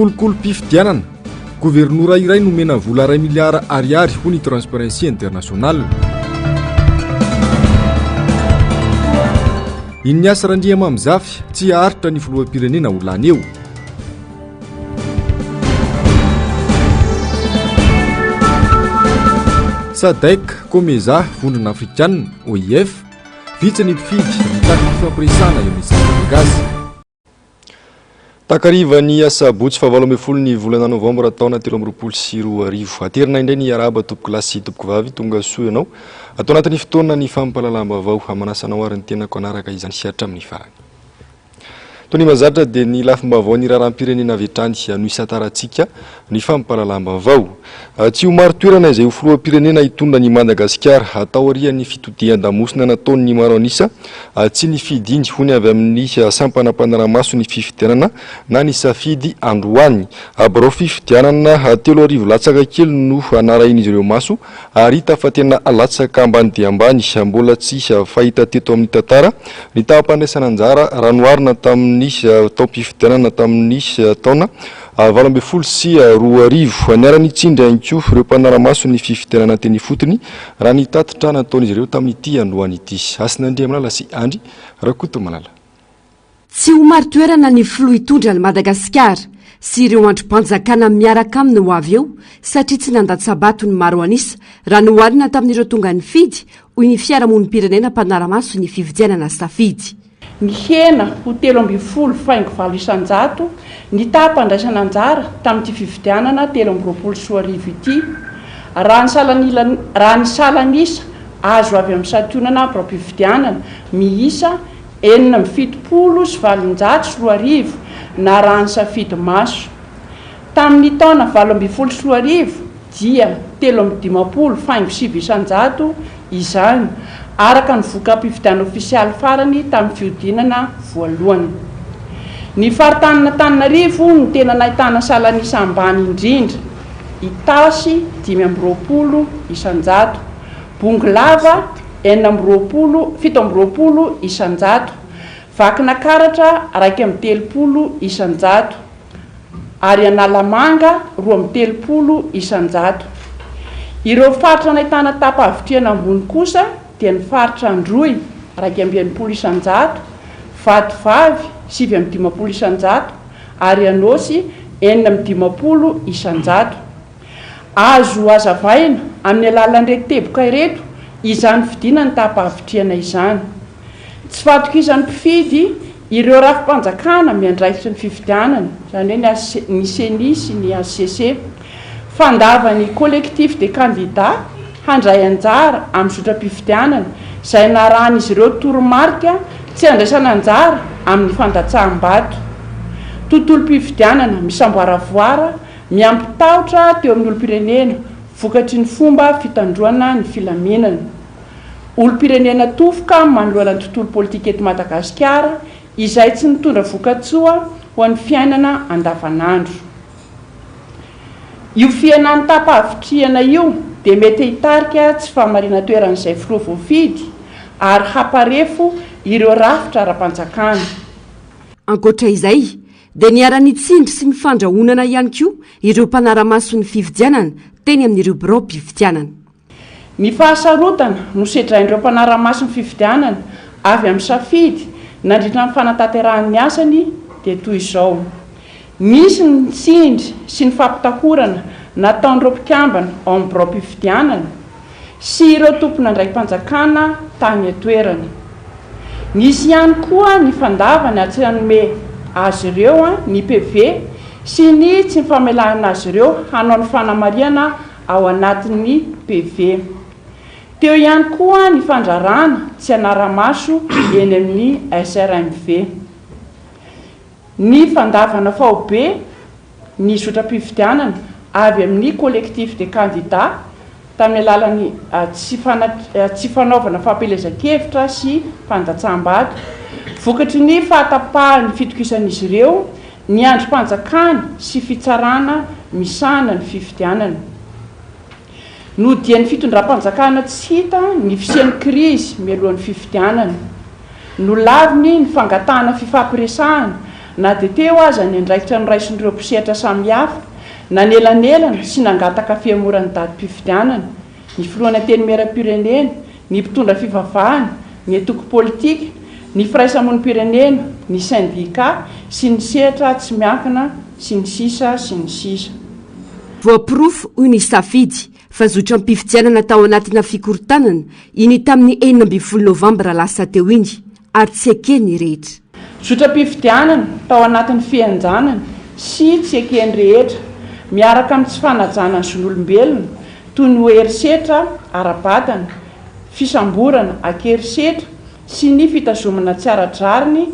Kolikolim-pifidianana, Governora iray nomena vola iray miliara ariary hoy ny Transparency International. Ignace Randriamamizafy, tsy haharitra ny filoham-pirenena ho lany eo. Sadec, Comesa, Vondrona Afrikanina, OIF, vitsy ny mpifidy, mitaky fifampiresahana eo amin'ny samy Malagasy. Takariva ny asabotsy fahavalo ambin'ny ny volana novambra taona 2023. Aterina indray ny arahaba tompokolahy sy tompokovavy, tonga soa ianao. Ato anatin'ny fotoana ny fampahalalam-baovao, manasa anao ary ny tenako hanaraka izany hatramin'ny farany. Toy ny mahazatra dia ny lafim-baovaon'ny raharaham-pirenena avy hatrany no isantarantsika ny fampahalalam-baovao. Tsy ho marin-toerana izay ho filoham-pirenena hitondra an'i Madagasikara taorian'ny fitodian-damosina nataon'ny maro an'isa tsy nifidy iny, hoy ny avy amin'ny sampana mpanara-maso ny fifidianana na ny safidy androany. Birao fifidianana 3000 latsaka kely no narahin'izy ireo maso ary hita fa tena latsaka ambany dia ambany mbola tsy fahita teto amin'ny tantara ny taham-pandraisana anjara raha noharina tamin'ny taom-pifidianana tamin'ny taona 2018. Niara-nitsindry ihany koa ireo mpanara-maso ny fifidianana teny ifotony raha ny tatitra nataon'izy ireo tamin'ity androany ity. Hasina Andriamalala sy Andry Rakotomalala. Tsy ho marin-toerana ny filoha hitondra an'i Madagasikara sy ireo andrim-panjakana miaraka aminy ho avy eo satria tsy nandatsa-bato ny maro an'isa raha noharina tamin'ireo tonga nifidy, hoy ny fiarahamonim-pirenena mpanara-maso ny fifidianana safidy. Nihena ho 13 faingo valo isan-jato ny taham-pandraisana anjara tamin'ity fifidianana 2023 ity, raha ny salanila raha ny salan'isa azo avy amin'ny santionana biraom-pifidianana miisa 2876 narahan'ny safidy maso. Tamin'ny taona 2018 dia 53 faingo sivy isan-jato izany, araka ny voka-pifidianana ofisialy farany tamin'ny fihodinana voalohany. Ny faritanin'Antananarivo no tena nahitana salan'isa ambany indrindra, Itasy 25%, Bongolava 26, 27%, Vakinakaratra 31%, ary Analamanga 32%. Ireo faritra nahitana taham-pahavitrihana ambony kosa dia ny faritra Androy, 61%, Vatovavy, 59%, ary Anôsy, 56%. Azo hazavaina amin'ny alalan'ireto teboka ireto izany fidinan'ny taham-pahavitrihana izany. Tsy fahatokisan'ny mpifidy ireo rafi-panjakana miandraikitra ny fifidianana, izany hoe ny ny Ceni sy ny hcc. Fandavan'ny Collectif des candidats handray anjara amin'ny zotram-pifidianana izay narahan'izy ireo toromarika tsy handraisana anjara amin'ny fandatsaham-bato. Tontolom-pifidianana misamboaravoara Miampy tahotra teo amin'ny olom-pirenena vokatry ny fomba fitandroana ny filaminana. Olom-pirenena tofoka manoloana ny tontolo politika eto Madagasikara izay tsy nitondra vokatsoa ho an'ny fiainana andavanandro. Io fihenan'ny taham-pahavitrihana io dia mety hitarika tsy fahamarinan-toeran'izay filoha voafidy ary hamparefo ireo rafitra ara-panjakana. Ankoatra izay, dia niharan'ny tsindry sy ny fandrahonana ihany koa ireo mpanara-maso ny fifidianana teny amin'ireo biraom-pifidianana. Ny fahasarotana nosedrain'ireo mpanara-maso ny fifidianana avy amin'ny safidy nandritra ny fanatanterahany ny asany dia toy izao, Nisy ny tsindry sy ny fampitahorana nataon'ireo mpikambana ao amin'ny biraom-pifidianana sy ireo tompon'andraiki-panjakana tany an-toerana. Nisy ihany koa ny fandavana tsy hanome azy ireo ny PV sy ny tsy famelana azy ireo hanao ny fanamarihana ao anatin'ny PV. Teo ihany koa ny fandrarana tsy hanara-maso eny amin'ny SRMV. Ny fandavana faobe ny zotram-pifidianana avy amin'ny Collectif des candidats tamin'ny alalan'ny tsy tsy fanaovana fampielezan-kevitra sy fandatsaham-bato, vokatry ny fahatapahan'ny fitokisan'izy ireo ny andrim-panjakana sy fitsarana misahana ny fifidianana. Nodian'ny fitondram-panjakana tsy hita ny fisian'ny krizy mialohan'ny fifidianana. Nolaviny ny fangatahana fifampiresahana na dia teo aza ny andraikitra noraisin'ireo mpisehatra samihafa nanelanelana sy nangataka fihemoran'ny datim-pifidianana, ny filohan'ny Antenimierampirenena, ny mpitondra fivavahana, ny antoko politika, ny firaisamonim-pirenena, ny sendikà sy ny sehatra tsy miankina, sy ny sisa sy ny sisa. Voaporofo, hoy ny safidy, fa zotram-pifidianana tao anatina fikorontanana iny tamin'ny 16 novambra lasa teo iny, ary tsy eken'ny rehetra. Zotram-pifidianana tao anatin'ny fihenjanana sy tsy eken'ny rehetra, miaraka amin'ny tsy fanajana ny zon'olombelona, toy ny herisetra ara-batana, fisamborana an-kerisetra sy ny fitazomana tsy ara-drariny,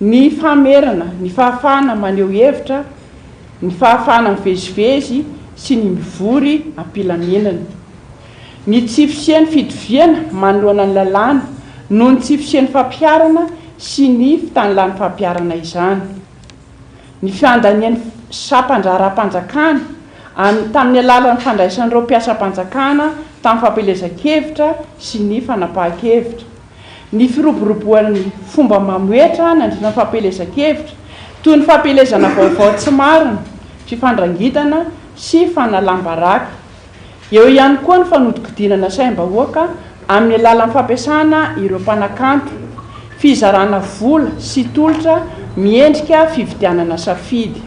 ny famerana ny fahafahana maneho hevitra, ny fahafahana mivezivezy sy ny mivory am-pilaminana. Ny tsy fisian'ny fitoviana manoloana ny lalàna noho ny tsy fisian'ny fampiharana sy ny fitanilan'ny fampiharana izany. Ny fiandanian'ny sampan-draharaham-panjakana amin'ny tamin'ny alalan'ny fandraisan'ireo mpiasam-panjakana tamin'ny fampielezan-kevitra sy ny fanapahan-kevitra. Ny firoboroboan'ny fomba mamohetra nandritra ny fampielezan-kevitra, toy ny fampielezana vaovao tsy marina, fifandrangitana sy fanalam-baraka. Eo ihany koa ny fanodikodinana saim-bahoaka amin'ny alalan'ny fampiasana ireo mpanakanto, fizarana vola sy tolotra miendrika fividianana safidy.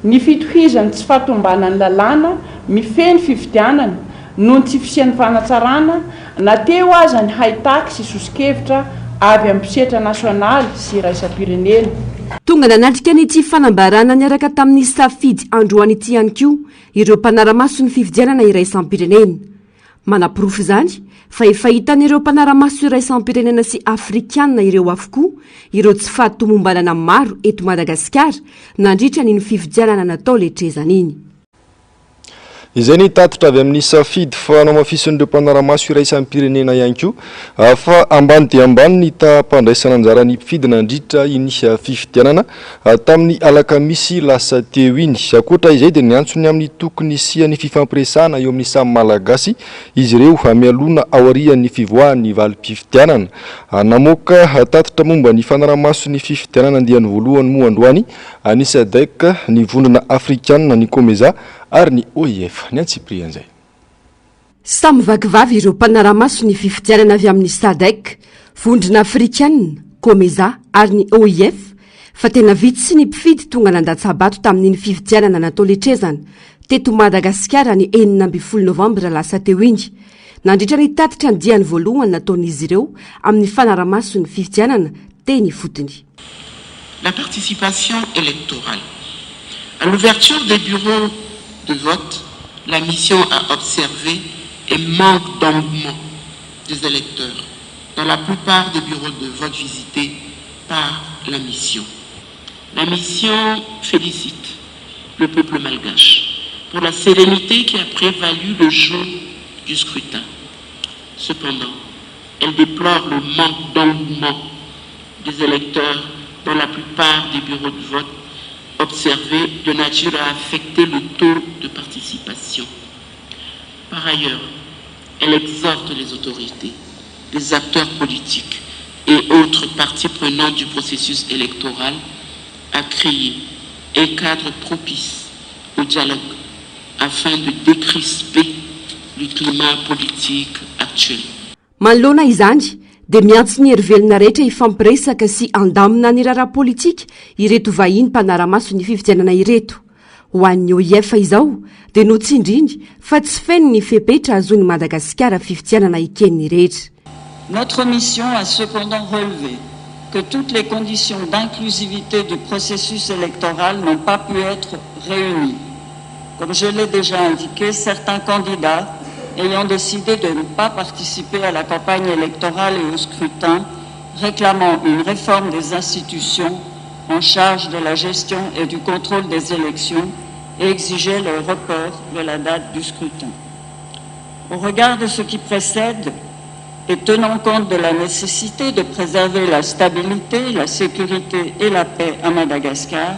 Ny fitohizan'ny tsy fahatombanan'ny lalàna mifehy ny fifidianana noho ny tsy fisian'ny fanatsarana na teo aza ny haitaky sy soso-kevitra avy amin'ny mpisetra nasionaly sy iraisam-pirenena. Tonga nanatrika an'ity fanambarana niaraka tamin'ny safidy androany ity ihany koa ireo mpanara-maso ny fifidianana iraisam-pirenena. Manaporofo izany fa efa hitan'ireo mpanara-maso iraisam-pirenena sy afrikanina ireo avokoa ireo tsy fahatomombanana maro eto Madagasikara nandritra an'iny fifidianana natao letrezana iny. Izay ny tatitra avy amin'ny Safidy fa nohamafisin'ireo mpanara-maso iraisam-pirenena ihany koa fa ambany dia ambany ny taham-pandraisana anjaran'ny mpifidy nandritra iny fifidianana Tamin'ny alakamisy lasa teo iny. Ankoatra izay dia niantso ny amin'ny tokony hisian'ny fifampiresahana eo amin'ny samy Malagasy izy ireo mialoha na aorian'ny fivoahan'ny valim-pifidianana. Namoaka tatitra momba ny fanarahamaso ny fifidianana andiany voalohany moa androany ny Sadec, ny Vondrona Afrikanina, ny Comesa ary ny OIF. Ny antsipirian'izay. Samy vaky vava ireo mpanara-maso ny fifidianana avy amin'ny Sadec, Vondrona Afrikanina, Comesa ary ny OIF fa tena vitsy ny mpifidy tonga nandatsa-bato tamin'iny fifidianana natao letrezana teto Madagasikara ny 16 novambra lasa teo iny, nandritra ny tatitra andiany voalohany nataon'izy ireo amin'ny fanaramaso ny fifidianana teny ifotony. La participation électorale. À l'ouverture des bureaux de vote, la mission a observé un manque d'engouement des électeurs dans la plupart des bureaux de vote visités par la mission. La mission félicite le peuple malgache pour la sérénité qui a prévalu le jour du scrutin. Cependant, elle déplore le manque d'engouement des électeurs dans la plupart des bureaux de vote observés de nature à affecter le taux de participation. Par ailleurs, elle exhorte les autorités, les acteurs politiques et autres parties prenantes du processus électoral à créer un cadre propice au dialogue afin de décrisper le climat politique actuel. Manoloana izany dia miantso ny herivelona rehetra hifampiresaka sy handamina ny raharaha politika ireto vahiny mpanara-maso ny fifidianana ireto. Ho an'ny OIF izao dia notsindriny fa tsy feno ny fepetra ahazoan'i Madagasikara fifidianana eken'ny rehetra. Notre mission a cependant relevé que toutes les conditions d'inclusivité du processus électoral n'ont pas pu être réunies. Comme je l'ai déjà indiqué, certains candidats ayant décidé de ne pas participer à la campagne électorale et au scrutin, réclamant une réforme des institutions en charge de la gestion et du contrôle des élections et exigeaient le report de la date du scrutin. Au regard de ce qui précède et tenant compte de la nécessité de préserver la stabilité, la sécurité et la paix à Madagascar,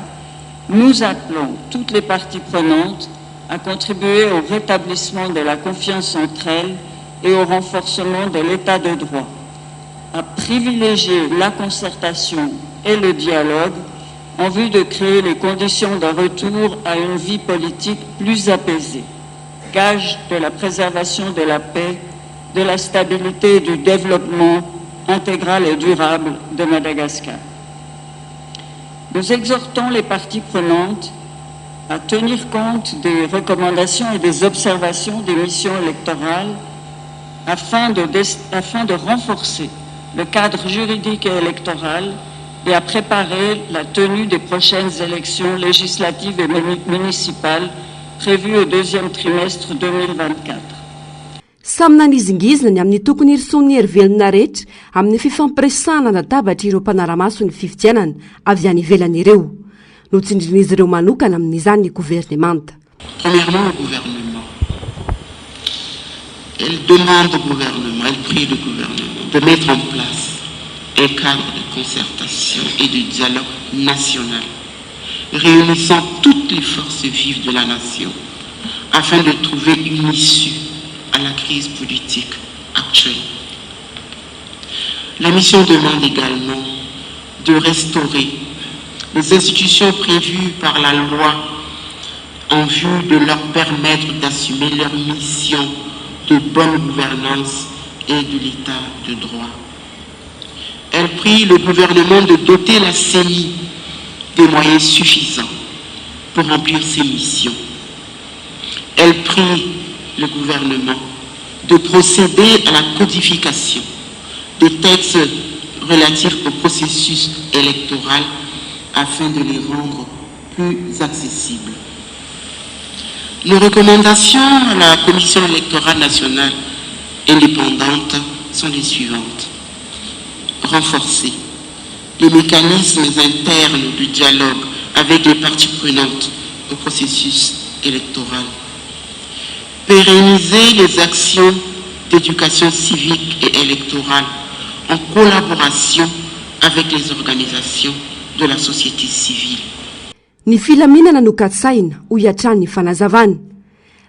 nous appelons toutes les parties prenantes à contribuer au rétablissement de la confiance entre elles et au renforcement de l'état de droit, à privilégier la concertation et le dialogue en vue de créer les conditions d'un retour à une vie politique plus apaisée, gage de la préservation de la paix, de la stabilité et du développement intégral et durable de Madagascar. Nous exhortons les parties prenantes à tenir compte des recommandations et des observations des missions électorales afin de, afin de renforcer le cadre juridique et électoral et à préparer la tenue des prochaines élections législatives et municipales prévues au deuxième trimestre 2024. Samy nanizingizina ny amin'ny tokony hirosoan'ny hery velona rehetra amin'ny fifampiresahana an-databatra ireo mpanara-maso ny fifidianana avy any ivelany ireo. Notsindrin'izy ireo manokana amin'izany ny governemanta. Premièrement, au gouvernement. Elle demande au gouvernement, elle prie le gouvernement de mettre en place un cadre de concertation et de dialogue national réunissant toutes les forces vives de la nation afin de trouver une issue à la crise politique actuelle. La mission demande également de restaurer les institutions prévues par la loi en vue de leur permettre d'assumer leur mission de bonne gouvernance et de l'état de droit. Elle prie le gouvernement de doter la CENI des moyens suffisants pour remplir ses missions. Elle prie le gouvernement de procéder à la codification des textes relatifs au processus électoral afin de les rendre plus accessibles. Nos recommandations à la Commission électorale nationale indépendante sont les suivantes. Renforcer les mécanismes internes du dialogue avec les parties prenantes au processus électoral. Pérenniser les actions d'éducation civique et électorale en collaboration avec les organisations de la société civile. Ny filaminana no katsahina, hoy hatrany ny fanazavana.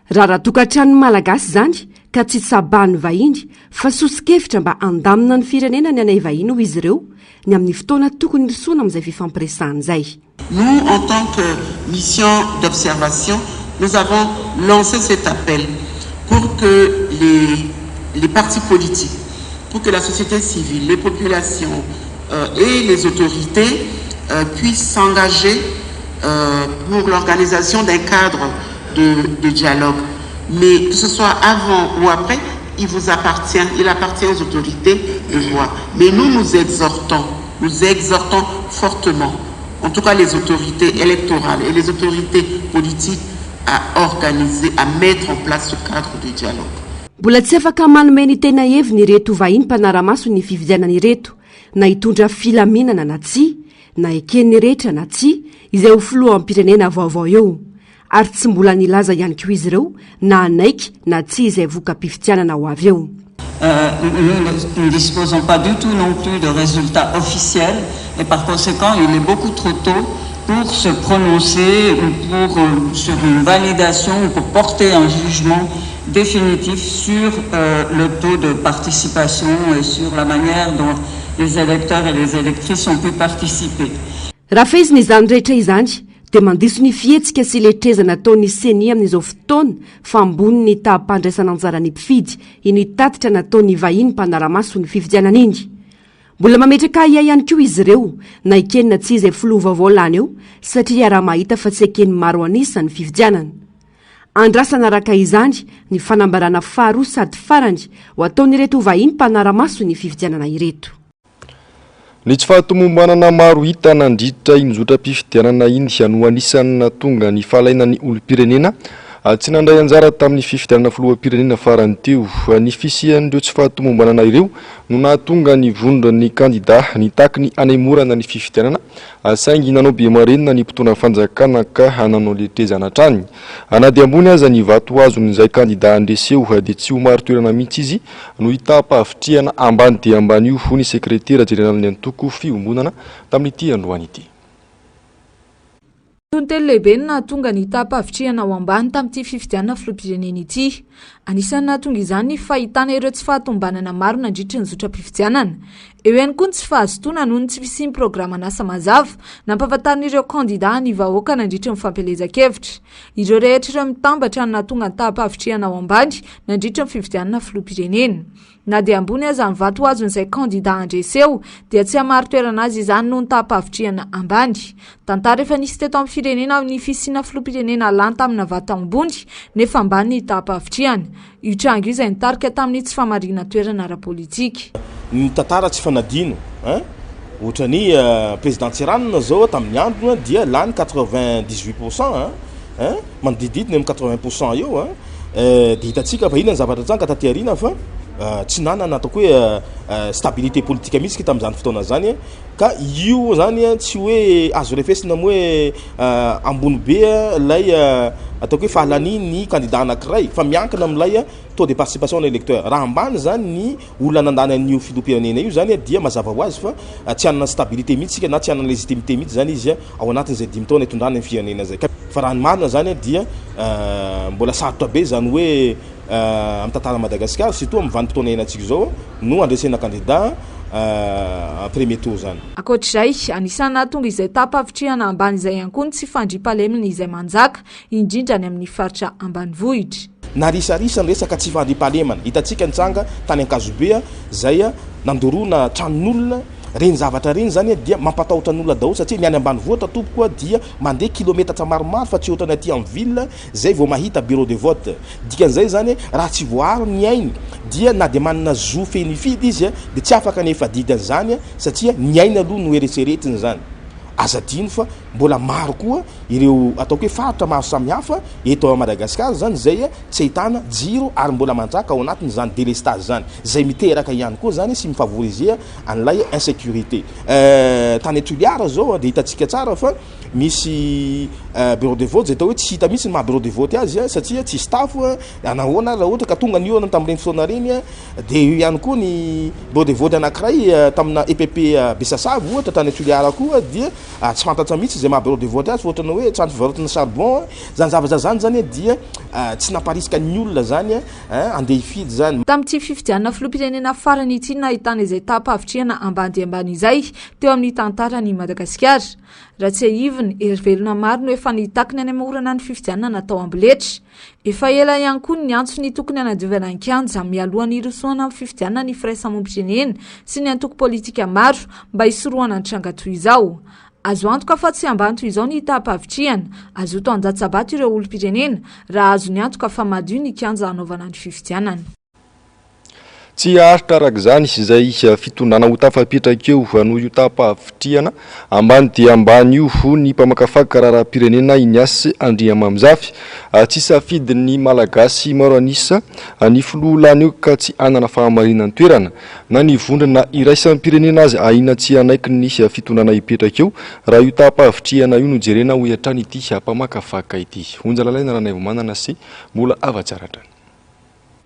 Raharaha tokantranon'ny Malagasy izany ka tsy tsabahan'ny vahiny fa soso-kevitra mba handamina ny firenena ny anay vahiny, hoy izy ireo, ny amin'ny fotoana tokony hirosoana amin'izay fifampiresahana izay. Nous, en tant que mission d'observation, nous avons lancé cet appel pour que les partis politiques, pour que la société civile, les populations et les autorités puissent s'engager pour l'organisation d'un cadre de dialogue. Mais que ce soit avant ou après, il vous appartient, il appartient aux autorités de voir. Mais nous, nous exhortons, nous exhortons fortement, en tout cas les autorités électorales et les autorités politiques à organiser, à mettre en place ce cadre de dialogue. Mbola tsy afaka manome ny tena heviny ireto vahiny mpanara-maso ny fifidianana ireto na hitondra filaminana na tsy na eken'ny rehetra na tsy izay ho filoham-pirenena vaovao eo ary tsy mbola nilaza ihany koa izy ireo na hanaiky na tsy izay voka-pifidianana ho avy eo. Nous ne disposons pas du tout non plus de résultats officiels et par conséquent il est beaucoup trop tôt pour se prononcer ou sur une validation ou pour porter un jugement définitif sur le taux de participation et sur la manière dont les électeurs et les électrices ont pu participer. Raha fehezina izany rehetra izany dia mandiso ny fihetsika sy letrezana ataon'ny CENI amin'izao fotoana fa ambony ny taham-pandraisana anjara ny mpifidy iny tatitra nataon'ny vahiny mpanara-maso ny fifidianana iny. Mbola mametraka ahiahy ihany koa izy ireo na ekeny na tsy izay filoha vaovao lany eo satria raha mahita fa tsy ekeny maro anisa ny fifidianana. Andrasana araka izany ny fanambarana faharoa sady farany ho ataon'ireto vahiny mpanara-maso ny fifidianana ireto. Ny tsy fahatomombanana maro hita nandritra iny zotram-pifidianana iny no anisan'ny nahatonga ny fahalainan'ny olom-pirenena tsy nandray anjara tamin'ny fifidianana filoham-pirenena farany teo. Ny fisian'ireo tsy fahatomombanana ireo no nahatonga ny vondron'ny kandida nitaky ny hanemorana ny fifidianana saingy nanao be marenina ny mpitondra fanjakana ka nanao letrezana hatrany. Na dia ambony aza ny vato azon'izay kandida handresy eo dia tsy ho marin-toerana mihitsy izy no taham-pahavitrihana ambany dia ambany io, hoy ny sekretera jeneralin'ny antoko Fiombonana tamin'ity androany ity. Antony telo lehibe no nahatonga ny taham-pahavitrihana ho ambany tamin'ity fifidianana filoham-pirenena ity. Anisan'ny nahatonga izany ny fahitana ireo tsy fahatombanana maro nandritry ny zotram-pifidianana. Eo ihany koa ny tsy fahazotoana noho ny tsy fisian'ny programan'asa mazava nampahafantarin'ireo kandidà ny vahoaka nandritry ny fampielezan-kevitra. Ireo rehetra ireo mitambatra no nahatonga ny taham-pahavitrihana ho ambany nandritry ny fifidianana filoham-pirenena. Na dia ambony aza ny vato ho azon'izay kandida handresy eo dia tsy hamarin-toerana azy izany noho ny taham-pahavitrihana ambany. Tantara efa nisy teto amin'ny firenena ny fisiana filoham-pirenena lany tamina vato ambony nefa ambany ny taham-pahavitrihana. Io tranga io izay nitarika tamin'ny tsy famarinan-toerana ara-politika. Ny tantara tsy fanadino ein! Ohatran'i président Tsiranana zao tamin'ny androny dia lany 98 pourcent ein! Ein! Manodidididina eo amin'ny 80 pourcent eo ein! Dia hitantsika fa inona ny zavatra nitranga taty aoriana fa tsy nanana ataoko hoe stabilité politique mihitsy tamin'izany fotoana izany ein! Ka io zany tsy hoe azo refesina amin'ny hoe ambony be ilay ataoko hoe fahalanian'ny candidat anankiray fa miankina amin'ilay taux de participation ny électeur. Raha ambany zany ny olona nandany an'io filoham-pirenena io zany dia mazava ho azy fa tsy hanana stabilité mihitsy isika na tsy hanana légitimité mihitsy zany izy ao anatin'izay dimy taona hitondrany ny firenena zay. Fa raha ny marina zany dia mbola sarotra be zany hoe amin'ny tantaran'i Madagasikara surtout amin'ny vanim-potoana iainantsika izao no handresena candidat premier tour zany. Ankoatr'izay, anisan'ny nahatonga izay taham-pahavitrihana ambany izay ihany koa ny tsy fandriampahalemana izay manjaka, indrindra any amin'ny faritra ambanivohitra. Narisarisa ny resaka tsy fandriampahalemana. Hitantsika ny tranga tany Ankazobe izay nandoroana tranon'olona. Ireny zavatra ireny izany dia mampatahotra ny olona daholo satria ny any ambanivohitra tompoko dia mandeha kilometatra maromaro fa tsy ohatran'ny aty amin'ny ville izay vao mahita bureau de vote. Dikan'izay izany raha tsy voaaro ny ainy dia na dia manana zo feno hifidy izy dia tsy afaka ny hifadidy an'izany satria ny ainy aloha no eretreretiny izany. Aza adino fa mbola maro koa ireo ataoko hoe faritra maro samihafa eto Madagasikara izany izay tsy ahitana jiro ary mbola manjaka ao anatin'izany délestage izany, izay miteraka ihany koa izany sy mi-favoriser an'ilay insécurité. Tany Toliara izao dia hitantsika tsara fa misy bureau de vote izay atao hoe tsy hita mihitsy ny maha bureau de vote azy satria tsisy tafo, nahoana ary raha ohatra ka tonga ny orana tamin'ireny fotoana ireny dia eo ihany koa ny bureau de vote anankiray tamina EPP Besasavy ohatra tany Toliara koa dia tsy fantatra mihitsy izay maha bureau de vote azy fa ohatrany hoe trano fivarotana charbon. Izany zavatra izany izany dia tsy namparisika ny olona izany handeha hifidy izany. Tamin'ity fifidianana filoham-pirenena farany ity no nahitana izay taham-pahavitrihana ambany dia ambany izay teo amin'ny tantaran'i Madagasikara. Raha tsiahivina, hery velona maro no efa nitaky ny hanemorana ny fifidianana natao amboletra. Efa ela ihany koa no niantso ny tokony hanadiovana ny kianja mialoha ny hirosoana amin'ny fifidianana ny firaisamonim-pirenena sy ny antoko politika maro mba hisorohana ny tranga toy izao. Azo antoka fa tsy ambany toy izao ny taham-pahavitrihana. Hazoto handatsa-bato ireo olom-pirenena raha azony antoka fa madio ny kianja hanaovana ny fifidianana. Tsy haharitra araka izany izay fitondrana ho tafapetraka eo noho io taham-pahavitrihana ambany dia ambany io, hoy ny mpamakafaka raharaham-pirenena Ignace Andriamamizafy. Tsy safidin'ny Malagasy maro an'isa ny filoha lany eo ka tsy hanana fahamarinan-toerana. Na ny vondrona iraisam-pirenena aza ahiana tsy hanaiky ny fitondrana hipetraka eo raha io taham-pahavitrihana io no jerena, hoy hatrany ity mpamakafaka ity. Onja Lalaina Ranaivomanana sy Mbola Havatsara hatrany.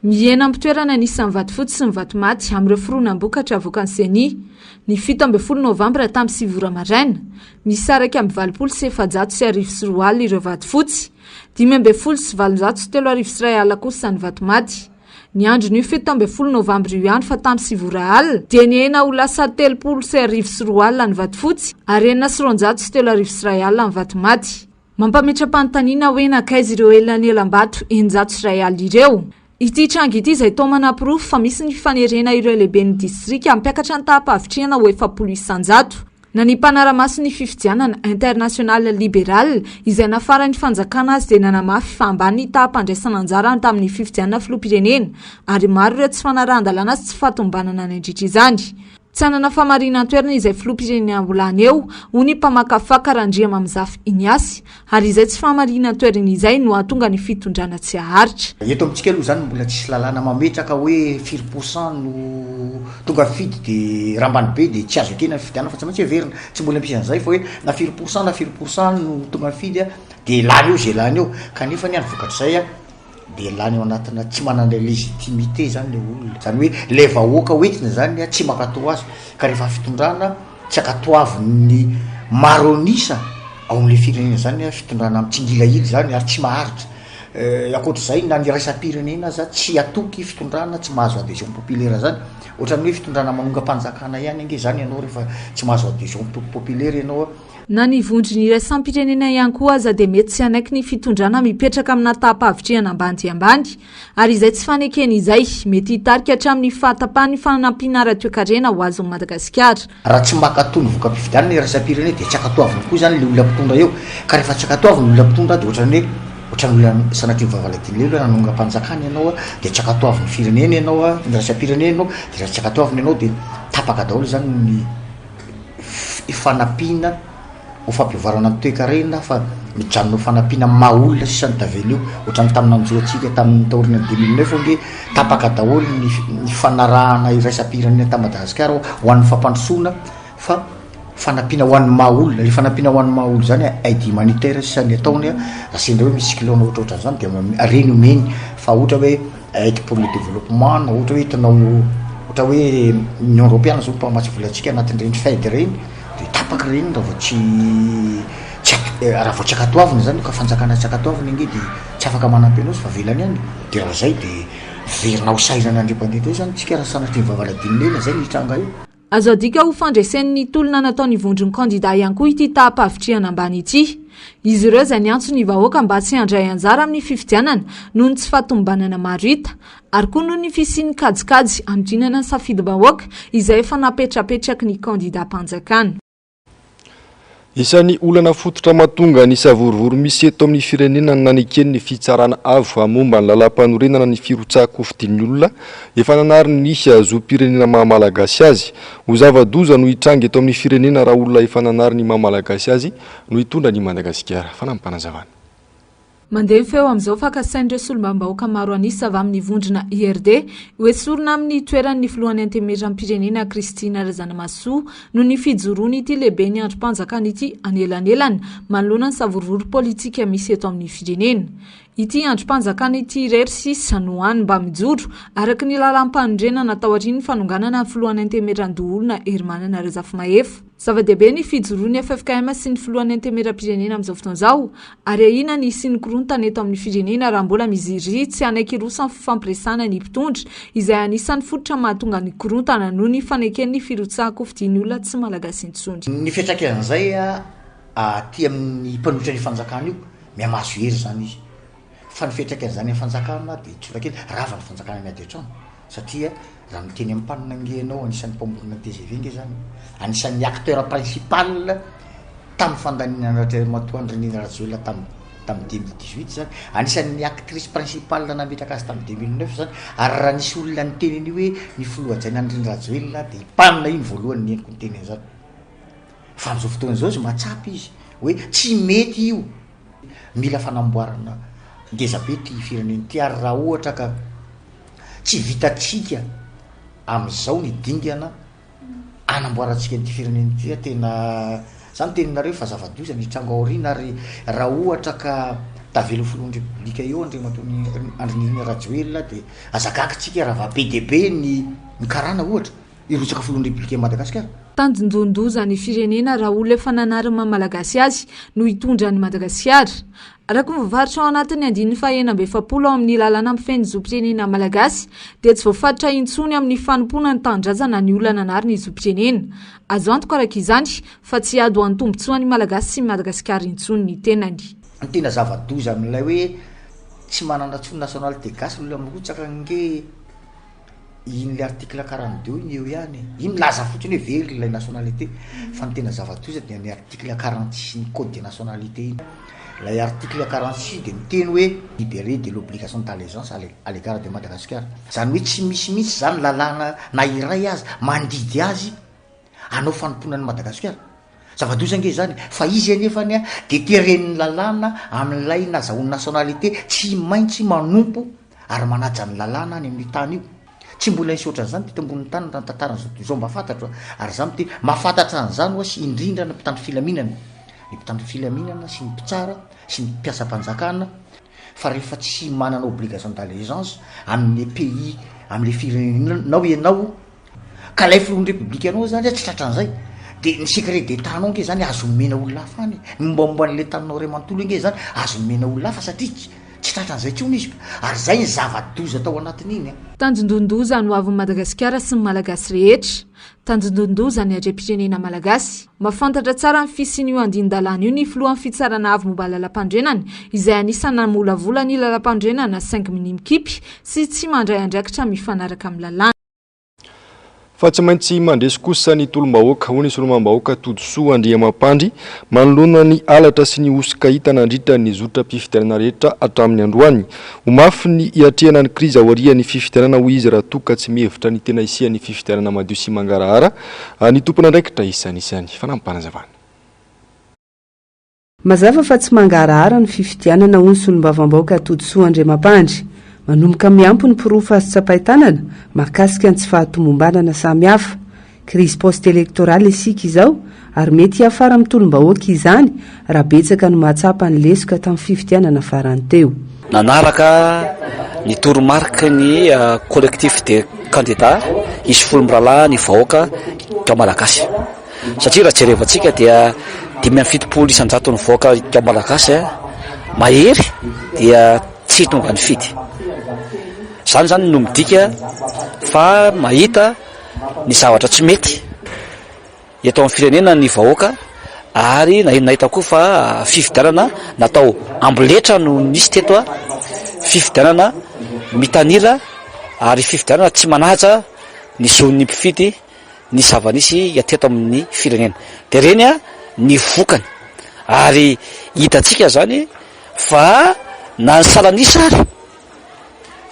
Mihena am-pitoerana ny isan'ny vatofotsy sy ny vatomaty amin'ireo fironam-bokatra avoakan'ny Ceni, ny 17 novambra tamin'ny sivy ora maraina. Misaraka amin'ny 1480 ireo vatofotsy, 3815 kosa ny vatomaty. Ny andron'io 17 novambra io ihany fa tamin'ny sivy ora alina dia nihena ho lasa 230 ny vatofotsy ary 206 ny vatomaty. Mampametra-panontaniana hoe nankaiza ireo elanelam-bato 601 ireo. Ity tranga ity izay toa manaporofo fa misy ny fanerena ireo lehiben'ny distrika hampiakatra ny taham-pahavitrihana ho 40%. Na ny mpanara-maso ny fifidianana, International Liberal, izay nafaran'ny fanjakana azy dia nanamafy fa ambany ny taham-pandraisana anjara tamin'ny fifidianana filoham-pirenena ary maro ireo tsy fanarahan-dalàna sy tsy fahatomombanana nandritra izany. Tsy hanana famarinan-toerana izay filoham-pirenena ho lany eo, hoy ny mpamakafaka Randriamamizafy Ignace, ary izay tsy fahamarinan-toerana izay no hahatonga ny fitondrana tsy haharitra. Eto amintsika aloha izany mbola tsisy lalàna mametraka hoe firy pourcent no tonga mifidy de raha ambany be de tsy azo ekena ny fifidianana fa tsy maintsy heverina, tsy mbola misy an'izay fa hoe na firy pourcent na firy pourcent no tonga mifidy de lany eo ze lany eo, kanefa anie ny vokatr'izay an. de lany ao anatina tsy manana légitimité zany le olona, zany hoe le vahoaka hoentina zany tsy mankatò azy, ka rehefa fitondrana tsy ankatoavin'ny maro an'isa ao am'le firenena zany an, fitondrana mitsingilahila zany ary tsy maharitra. Ankoatr'izay na ny iraisam-pirenena aza tsy hatoky fitondrana tsy mahazo adhesion populaire zany. Ohatran'ny hoe fitondrana manongam-panjakana ihany ange zany ianao rehefa tsy mahazo adhesion populaire ianao. Na ny vondrona iraisam-pirenena ihany koa aza dia mety tsy hanaiky ny fitondrana mipetraka amina taham-pahavitrihana ambany dia ambany ary izay tsy fanekena izay mety hitarika hatramin'ny fahatapahan'ny fanampiana ara-toekarena ho azon'i Madagasikara. Raha tsy mankatò ny voka-pifidianana iraisam-pirenena dia tsy ankatoaviny koa izany ilay olona mpitondra eo. Ka rehefa tsy ankatoaviny ny olona mpitondra dia ohatran'ny hoe ohatran'ny olona sanatria ny vavaladin'ny lelo hoe nanongam-panjakana ianao dia tsy ankatoavin'ny firenena ianao, ny iraisam-pirenena ianao, dia raha tsy ankatoaviny ianao dia tapaka daholo izany ny fanampiana ho fampivoarana ny toekarena fa mijanona ho fanampiana amin'ny maha olona sisa ny tavela eo. Ohatran'ny tamin'ny nanjo antsika tamin'ny taorian'ny 2009 ange tapaka daholo ny ny fanarahana iraisam-pirenena tamin'i Madagasikara ho an'ny fampandrosoana fa fanampiana ho an'ny maha olona. Ilay fanampiana ho an'ny maha olona izany aide humanitaire sisa ny ataony raha sendra hoe misy cyclone ohatrohatran'izany dia ireny omeny fa ohatra hoe aide pour le développement na ohatra hoe entinao ohatra hoe Union Europeana zao mpamatsy vola antsika anatin'ireny FED ireny de tapaka ireny raha vao tsy tsy raha vao tsy ankatoavina zany ka fanjakana tsy ankatoavina ange de tsy afaka manampy anao izy fa avelany any de raha zay de miverina ho sahirana andriampandeha indray zany tsika raha sanatria ny vavaladinina ela zay ny hitranga eo. Azo adika ho fandresen'ny tolona nataon'ny vondron'ny kandida ihany koa ity taham-pahavitrihana ambany ity. Izy ireo izay niantso ny vahoaka mba tsy handray anjara amin'ny fifidianana noho ny tsy fahatomombanana maro hita, ary koa noho ny fisian'ny kajikajy hanodinana ny safidim-bahoaka izay efa napetrapetraky ny kandidam-panjakana. Isan'ny olana fototra mahatonga ny savorovoro misy eto amin'ny firenena ny naneken'ny Fitsarana Avo momba ny Lalàmpanorenana ny firotsahan-kofidin'ny olona efa nanary ny zom-pirenena maha Malagasy azy. Ho zava-doza no hitranga eto amin'ny firenena raha olona efa nanary ny maha Malagasy azy no hitondra an'i Madagasikara. Fanampim-panazavana. Mandeha ny feo amin'izao fa kasain'ireo solombavambahoaka maro an'isa avy amin'ny vondrona IRD hoesorina amin'ny toerany ny filohan'ny Antenimierampirenena Christine Razanamahasoa noho ny fijoroan'ity lehiben'ny andrim-panjakana ity anelanelana manoloana ny savorovoro politika misy eto amin'ny firenena. Ity andrim-panjakana ity irery sisa no hany mba mijoro araka ny lalàmpanorenana taorian'ny fanonganana ny filohan'ny Antenimierandoholona Herimanana Razafimahefa. Zava-dehibe ny fijoroan'ny ffkm sy ny filohan'ny Antenimierampirenena amin'izao fotoana izao ary ahiana ny hisian'ny korontana eto amin'ny firenena raha mbola mizirizry tsy hanaiky hiroso amin'ny fifampiresahana ny mpitondra izay anisan'ny fototra mahatonga ny korontana noho ny faneken'ny firotsahan-kofidian'ny olona tsy malagasy intsony. Ny fiantraikan'izay aty amin'ny mpanohitra an'io fanjakana io, mihamahazo hery izany izy. Fa ny fiantraikan'izany amin'ny fanjakana dia tsotra kely, rava ny fanjakana miady an-trano satria raha miteny amin'ny mpanina ange ianao, anisan'ny mpamorona ny tgv ange zany, anisan'ny acteur principal tamin'ny fandaniana an'Andriamatoa Andry Nirina Rajoelina tamin'ny tamin'ny 2018 zany, anisan'ny actrice principale nametraka azy tamin'ny 2009 zany, ary raha nisy olona niteny an'io hoe ny filoha hajaina Andry Nirina Rajoelina dia i mpanina iny voalohany neniko niteny an'izany. Fa amin'izao fotoana izao izy mahatsapa izy hoe tsy mety io. Mila fanamboarana ngeza be ity firenena ity ary raha ohatra ka tsy vitantsika amin'izao ny dingana anamboarantsika an'ity firenena ity tena za miteny nareo fa zava-doza ny hitranga aoriana ary raha ohatra ka tavela ho filohan'ny repoblika eo Andriamatoa Andry Nirina Rajoelina dia aza gaga tsika raha va be dia be ny ny karana ohatra. Hirotsaka filohan'ny Repoblikan'i Madagasikara. Tandindon-doza ny firenena raha olona efa nanary ny maha Malagasy azy no hitondra an'i Madagasikara. Araka ny voafaritra ao anatin'ny andininy faha 46 ao amin'ny lalàna mifehy ny zom-pirenena malagasy dia tsy voafaritra intsony amin'ny fanompoana ny tanindrazana ny olona nanary ny zom-pirenena. Azo antoka araka izany fa tsy hiady ho an'ny tombontsoan'ny Malagasy sy Madagasikara intsony ny tenany. Ny tena zava-doza amin'ilay hoe tsy manana intsony nationalité gasy ny olona mirotsaka ange Iny le article 42 iny eo ihany e. Iny milaza fotsiny hoe very ilay nationalité. Fa ny tena zava-doza dia ny article 46 ny code des nationalités iny. Ilay article 46 dia miteny hoe libéré de l'obligation d'allégeance à l'égard de Madagascar. Izany hoe tsy misy mihitsy izany lalàna na iray aza mandidy azy hanao fanompoana an'i Madagasikara. Zava-doza ange izany e! Fa izy anefany dia teren'ny lalàna amin'ilay nazahoany nationalité tsy maintsy manompo ary manaja ny lalàna any amin'io tany io. Tsy mbola nisy ohatran'izany teto ambonin'ny tany raha ny tantaran'izao tontolo izao mba fantatro a! Ary izaho miteny, mahafantatra an'izany ho'a sy indrindra ny mpitandro filaminana, ny mpitandro filaminana sy ny mpitsara sy ny mpiasam-panjakana, fa rehefa tsy manana obligation d'allégeance amin'ny pays, amin'ilay firenenao ianao, Ka ilay filohan'ny repoblika anao zany tsy tratran'izay, de ny secret d'etat anao nge zany azo omena olona hafa any e, ny mombamomba an'ilay taninao iray manontolo nge zany azo omena olona hafa satria. Tsy tratran'izay intsony izy ary izay ny zava-doza tao anatin'iny an. Tandindon-doza ny hoavin'i Madagasikara sy ny Malagasy rehetra. Tandindon-doza ny harem-pirenena malagasy. Mahafantatra tsara ny fisian'io andinin-dalàna io ny filohan'ny Fitsarana Avo momba ny Lalampanorenana, izay anisan'ny namolavola ny Lalampanorenana saingy minia mikipy sy tsy mandray andraikitra mifanaraka amin'ny lalàna. Fa tsy maintsy mandresy kosa ny tolom-bahoaka, hoy ny solombavambahoaka Todisoa Andriamampandry, manoloana ny halatra sy ny hosoka hita nandritra ny zotram-pifidianana rehetra hatramin'ny androany. Ho mafy ny hiatrehana ny krizy aorian'ny fifidianana, hoy izy, raha toa ka tsy mihevitra ny tena hisian'ny fifidianana madio sy mangarahara ny tompon'andraikitra isanisany. Fanampim-panazavana. Mazava fa tsy mangarahara ny fifidianana hoy ny solombavambahoaka Todisoa Andriamampandry. Manomboka miampy ny porofo azo tsapain-tanana mahakasika ny tsy fahatomombanana samihafa. Crise post-électorale isika izao ary mety hiafara amin'ny tolom-bahoaka izany raha betsaka no mahatsapa ny lesoka tamin'ny fifidianana farany teo. Nanaraka ny toromariky ny Collectif des candidats hisy folo mirahalahy ny vahoaka Malagasy. Satria raha jerevantsika dia 75 isan-jaton'ny vahoaka malagasy mahery dia tsy tonga nifidy. Izany izany no midika fa mahita ny zavatra tsy mety eto amin'ny firenena ny vahoaka ary nahita koa fa fifidianana natao amboletra no nisy teto, fifidianana mitanila ary fifidianana tsy manaja ny zon'ny mpifidy. ny zava-nisy teto amin'ny firenena. Dia ireny ny vokany. Ary hitantsika izany fa na ny salan'isa ary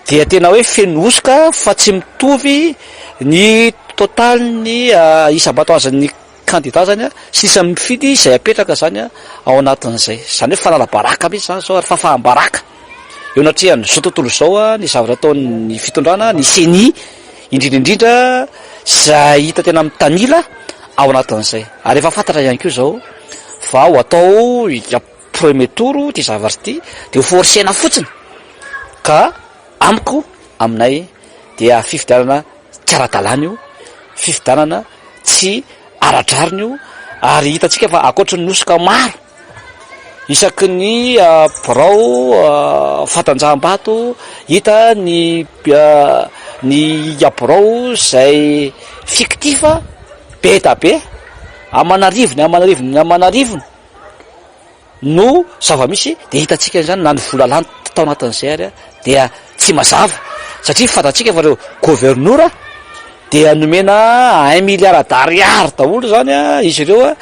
dia tena hoe feno hosoka fa tsy mitovy ny totalin'ny isam-bato azon'ny kandida zany sy ny isan'ny mpifidy izay apetraka zany ao anatin'izay. Izany hoe fanala-baraka mihitsy izany izao ary fahafaham-baraka eo anatrehan'izao tontolo izao ny zavatra ataon'ny fitondrana, ny ceni indrindra indrindra izay hita tena mitanila ao anatin'izay. Ary efa fantatra ihany koa izao fa ho atao premier tour ity zavatra ity dia ho forcena fotsiny ka amiko aminay dia fifidianana tsy ara-dalàna io, fifidianana tsy ara-drariny io ary hitantsika fa ankoatry ny hosoka maro isaky ny birao fatanjaham-bato hita ny ny birao izay fictif be da be aman'arivony aman'arivony aman'arivony no zava-misy dia hitantsika izany na ny vola lany tao anatin'izay ary dia tsy mazava satria fantatsika fa ireo governora dia nomena un milliard d'ariary daholo izany izy ireo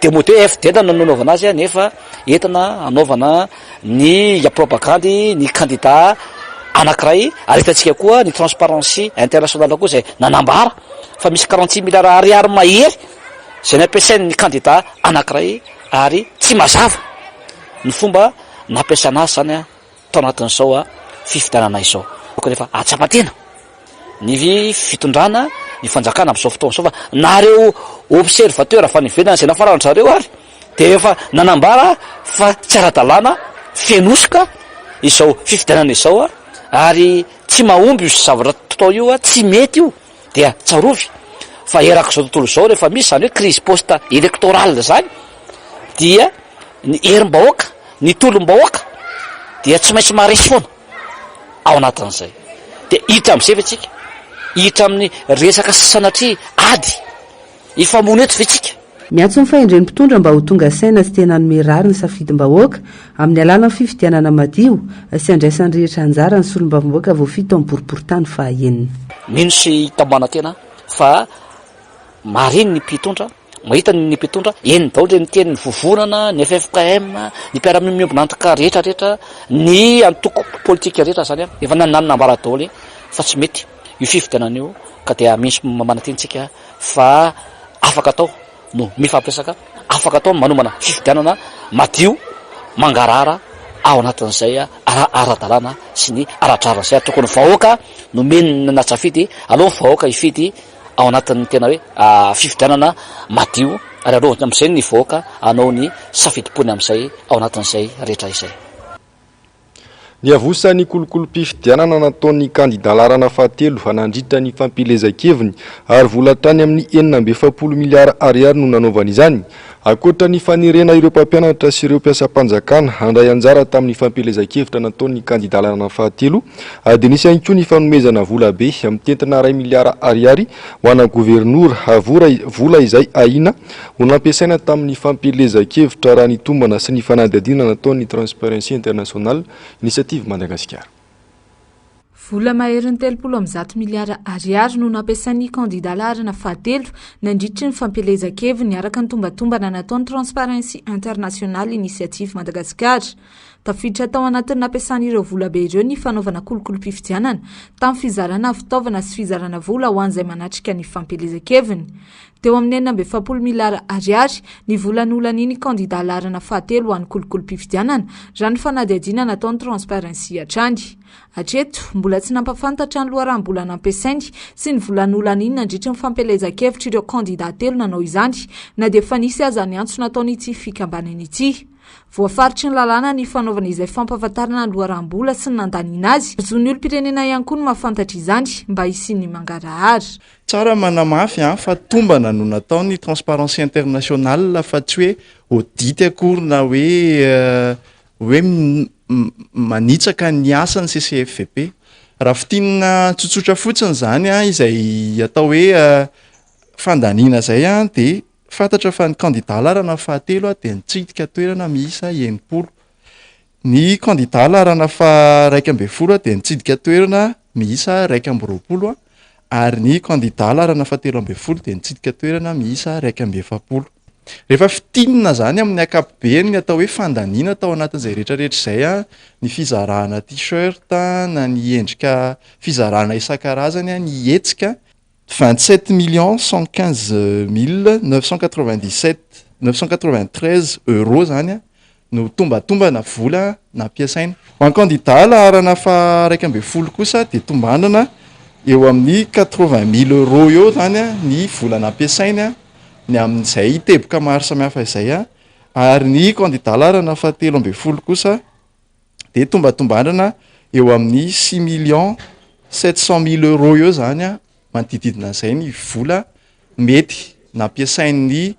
dia mody hoe FDN no nanaovana azy nefa entina hanaovana ny propagandy ny kandida anankiray ary hitantsika koa ny Transparency International koa izay nanambara fa misy 46 milliards ariary mahery izay nampiasain'ny kandida anankiray ary tsy mazava ny fomba nampiasana azy izany tao anatin'izao fifidianana izao. Rehefa hahatsapa tena ny fitondrana, ny fanjakana amin'izao fotoana izao fa na ireo observateur avy any ivelany izay nafaran-dry zareo ary dia efa nanambara fa tsy ara-dalàna, feno hosoka izao fifidianana izao ary tsy mahomby io zavatra atao io, tsy mety io. Dia tsarovy fa erak'izao tontolo izao rehefa misy izany hoe crise post électorale izany dia ny herim-bahoaka, ny tolom-bahoaka dia tsy maintsy maharesy foana ao anatin'izay. Dia hiditra amin'izay ve tsika? Hiditra amin'ny resaka sanatria ady hifamono eto ve tsika? Miantso ny fahendren'ny mpitondra mba ho tonga saina sy tena hanome rariny safidim-bahoaka amin'ny alalan'ny fifidianana madio sy handraisan'ny rehetra anjara ny solombavambahoaka voafidy tao amin'ny boriborintany fahaenina. Mino sy tambanantena fa mahare ny mpitondra, mahita ny mpitondra, henony daholo ireny tenin'ny vovonana, ny ffkm, ny mpiara-miombon'antoka rehetra rehetra, ny antoko politika rehetra izany efa nanambara daholo fa tsy mety io fifidianana io ka dia mino sy manantena isika fa afaka atao no mifampiresaka, afaka atao ny manomana fifidianana madio, mangarahara ao anatin'izay ara-dalàna sy ny ara-drariny izay ary tokony vahoaka no omena safidy, aleo ny vahoaka hifidy ao anatin'ny tena hoe fifidianana madio ary aleo amin'izay ny vahoaka hanao ny safidim-pony amin'izay ao anatin'izay rehetra izay. Niavosa ny kolokolom-pifidianana nataon'ny kandidà laharana fahatelo nandritra ny fampielezan-keviny ary vola hatrany amin'ny 46 miliara ariary no nanaovany izany. Ankoatra ny fanerena ireo mpampianatra sy ireo mpiasam-panjakana handray anjara tamin'ny fampielezan-kevitra nataon'ny kandidà laharana fahatelo dia nisy ihany koa ny fanomezana vola be mitentina iray miliara ariary ho ana governora, vola izay ahiana ho nampiasaina tamin'ny fampielezan-kevitra raha ny tombana sy ny fanadihadiana nataon'ny Transparency International Initiative Madagasikara. Vola maherin'ny 130 miliara ariary no nampiasain'ny kandidà laharana fahatelo nandritry ny fampielezan-keviny araka ny tombatombana nataon'ny Transparency International Initiative Madagascar. Tafiditra tao anatin'ny nampiasana ireo volabe ireo ny fanaovana kolokolom-pifidianana tamin'ny fizarana fitaovana sy fizarana vola ho an'izay manatrika ny fampielezan-keviny. Teo amin'ny 46 miliara ariary ny vola nolanian'ny kandidà laharana fahatelo ho an'ny kolokolom-pifidianana, raha ny fanadihadiana nataon'ny Transparency hatrany. Hatreto, mbola tsy nampahafantatra ny loharanom-bola nampiasainy sy ny vola nolaniany nandritry ny fampielezan-kevitra ireo kandidà telo nanao izany, na dia efa nisy aza ny antso nataon'ity fikambanana ity. Voafaritry ny lalàna ny fanaovana izay fampahafantarana ny loharanom-bola sy ny nandaniana azy. Zon'ny olom-pirenena ihany koa ny mahafantatra izany mba hisian'ny mangarahara. Tsara manamafy fa tombana no nataon'ny Transparency International fa tsy hoe audit akory na hoe hoe manitsaka ny asan'ny CCFVP. Raha fintinina tsotsotra fotsiny izany izay atao hoe fandaniana izay dia fantatra fa ny kandida laharana fahatelo dia nitsidika toerana miisa 60. Ny kandida laharana faha-11 dia nitsidika toerana miisa 21 ary ny kandida laharana faha-13 dia nitsidika toerana miisa 41. Rehefa fintinina izany amin'ny ankapobeny ny atao hoe fandaniana tao anatin'izay rehetrarehetra izay, ny fizarana t-shirt na ny endrika fizarana isan-karazany, ny hetsika, 27 millions 115 mille 997, 993 euros izany no tombatombana vola nampiasaina. Ho an'ny kandida laharana faha-11 kosa dia tombanana eo amin'ny 80 mille euros eo izany ny vola nampiasainy ny amin'izay teboka maro samihafa izay ary ny kandida laharana faha-13 kosa dia tombatombanana eo amin'ny 6 millions 700 mille euros eo izany, manodidididina an'izay ny vola mety nampiasain'ny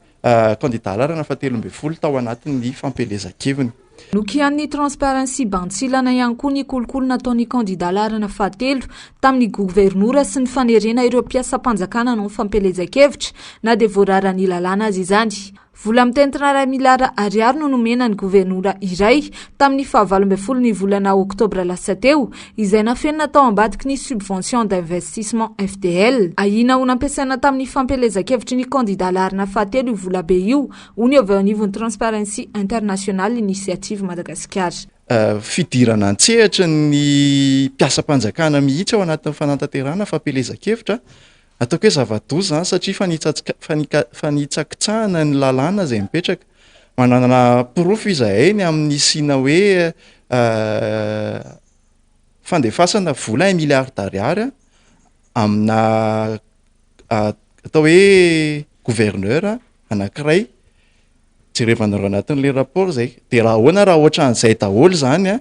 kandida laharana faha-13 tao anatin'ny fampielezan-keviny. Nokianin'ny Transparency bantsilana ihany koa ny kolikoly nataon'ny kandida laharana fahatelo tamin'ny governora sy ny fanerena ireo mpiasam-panjakana hanao ny fampielezan-kevitra na dia voararan'ny lalàna aza izany. Vola mitentina iray miliara ariary no nomena ny governora iray tamin'ny faha-18 ny volana oktobra lasa teo, izay nafenina tao ambadiky ny subvention d'investissement FDL. Ahiana ho nampiasaina tamin'ny fampielezan-kevitry ny kandida laharana fahatelo io volabe io, hoy ny avy eo anivon'ny Transparency International Initiative Madagasikara. Fidirana an-tsehatra ny mpiasam-panjakana mihitsy ao anatin'ny fanatanterahana fampielezan-kevitra. Ataoko hoe zava-doza izany satria fanitsakitsahana ny lalàna izay mipetraka. Manana porofo izahay ny amin'ny nisiana hoe fandefasana vola un milliard d'ariary amina atao hoe gouverneur anankiray. Jerevanareo anatin'ilay rapport izay. Dia raha ahoana raha ohatran'izay daholo izany an,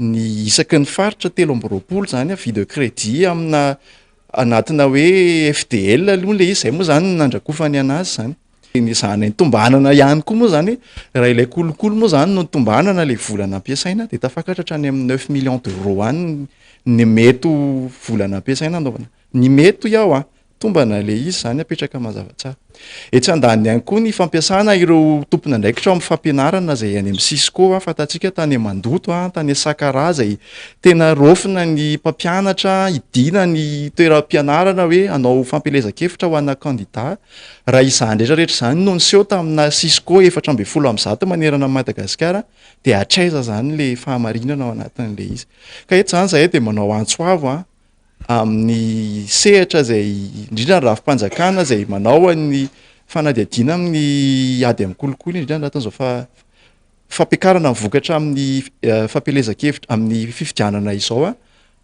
ny isaky ny faritra 23 izany an, vide crédit amina anatina hoe FDL aloha ilay izy, izay moa izany no nandrakofany anazy izany. Ny ezahana ny tombanana ihany koa moa izany, raha ilay kolikoly moa izany no tombanana ilay vola nampiasaina dia tafakatra hatrany amin'ny 9 millions d'euros any ny mety ho vola nampiasaina hanaovana. Ny mety hoy aho an, tombana ilay izy izany apetraka mazava tsara. Etsy andaniny ihany koa ny fampiasana ireo tompon'andraikitra ao amin'ny fampianarana izay any amin'ny Cisco, fantatsika tany Mandoto, tany Sakaraha izay tena raofina ny mpampianatra hidiana ny toeram-pianarana hoe hanao fampielezan-kevitra ho ana kandida. Raha izany rehetra rehetra izany no niseho tamina Cisco 114 manerana an'i Madagasikara dia hatraiza izany ilay fahamarinana ao anatin'ilay izy. Ka eto izany izahay dia manao antso avo amin'ny sehatra izay indrindra ny rafi-panjakana izay manao ny fanadihadiana amin'ny ady amin'ny kolikoly indrindra anatin'izao fampiakarana ny vokatra amin'ny fampielezan-kevitra amin'ny fifidianana izao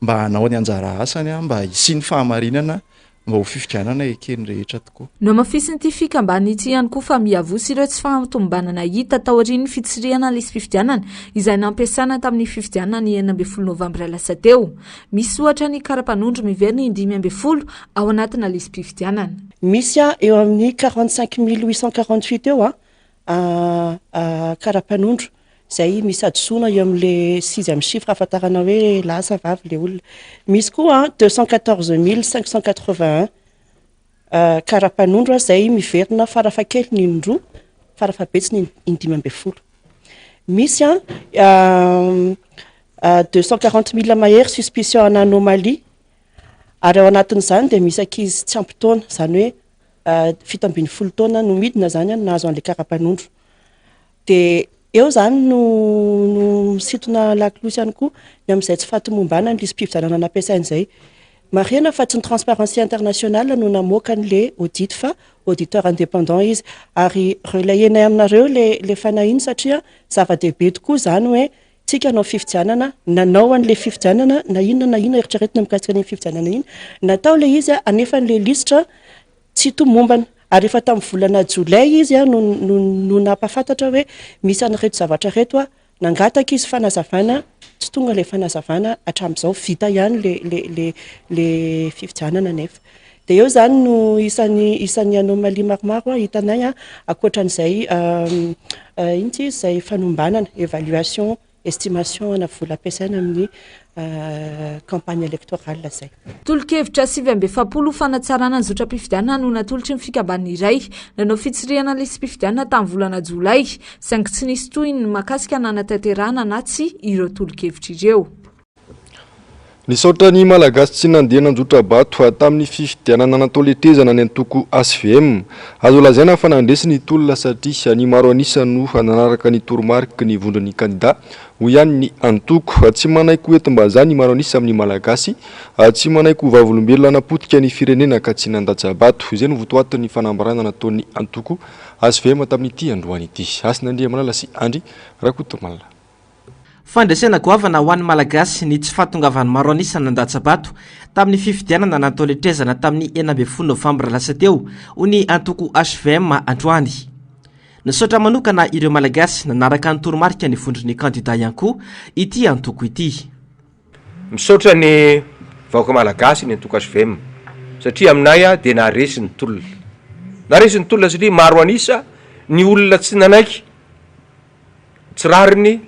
mba hanao ny anjara asany mba hisian'ny fahamarinana mba ho fifidianana eken'ny rehetra tokoa. Nohamafisin'ity fikambanana ity ihany koa fa miavosa ireo tsy fahatomombanana hita taorian'ny fitsirihana ny lisi-pifidianana izay nampiasana tamin'ny fifidianana ny 16 novambra lasa teo. Misy ohatra ny kara-panondro miverina in-15 ao anatina lisi-pifidianana. Misy eo amin'ny 45 848 eo. kara-panondro izay misy hadisoana eo amin'ilay sixième chiffre ahafantarana hoe lahy sa vavy ilay olona. Misy koa 214581 kara-panondro izay miverina farafahakeliny indroa, farafahabetsiny in-15. Misy 240 000 mahery suspicion ana anomalie ary ao anatin'izany dia misy ankizy tsy ampy taona, izany hoe 17 taona no midina izany no nahazo an'ilay kara-panondro. Dia eo izany no no misintona lakolosy ihany koa ny amin'izay tsy fahatomombanan'ny lisi-pifidianana nampiasaina izay. Marihina fa tsy ny Transparency International no namoaka an'ilay audit fa auditeur indépendant izy. Ary relayer-nay aminareo ilay ilay fanahiana satria zava-dehibe tokoa izany hoe tsika hanao fifidianana, nanao an'ilay fifidianana na inona na inona eritreretina mikasika an'iny fifidianana iny, natao ilay izy anefa an'ilay lisitra tsy tomombana. Ary efa tamin'ny volana jolay izy no no no nampahafantatra hoe misy an'ireto zavatra ireto aho. Nangataka izy fanazavana, tsy tonga ilay fanazavana hatramin'izao, vita ihany ilay ilay ilay ilay fifidianana anefa. Dia eo izany no isan'ny isan'ny anomalie maromaro hitanay ankoatran'izay inona ity izy izay fanombanana, évaluation Estimation ana vola ampiasaina amin'ny campagne électorale izay. Tolo-kevitra 49 ho fanatsarana ny zotram-pifidianana no natolotry ny fikambanana iray nanao fitsirihana lisi-pifidianana tamin'ny volana jolay, saingy tsy nisy tohiny ny mahakasika na hanatanterahana na tsia ireo tolo-kevitra ireo. Nisaotra ny Malagasy tsy nandeha nanjotra-bato tamin'ny fifidianana natao letezana ny antoko hvm. Azo lazaina fa nandresy ny tolona satria ny maro an'isa no nanaraka ny toromariky ny vondron'ny kandida, hoy ihany ny antoko. Tsy manaiky ho entim-bazaha ny maro an'isa amin'ny Malagasy, tsy manaiky ho vavolombelona hanapotika ny firenena ka tsy nandatsa-bato. Izay no votoatin'ny fanambarana nataon'ny antoko hvm tamin'ity androany ity. Hasina Andriamalala sy Andry Rakotomalala. Fandresena goavana ho an'ny Malagasy ny tsy fahatongavan'ny maro an'isa nandatsa-bato tamin'ny fifidianana natao letrezana tamin'ny 16 novambra lasa teo, hoy ny antoko hvm androany. Nisaotra manokana ireo Malagasy nanaraka ny toromarika ny vondron'ny kandida ihany koa ity antoko ity. Misaotra ny vahoaka Malagasy ny antoko hvm satria aminay dia naharesy ny tolona. Naharesy ny tolona satria maro an'isa ny olona tsy nanaiky. tsy rariny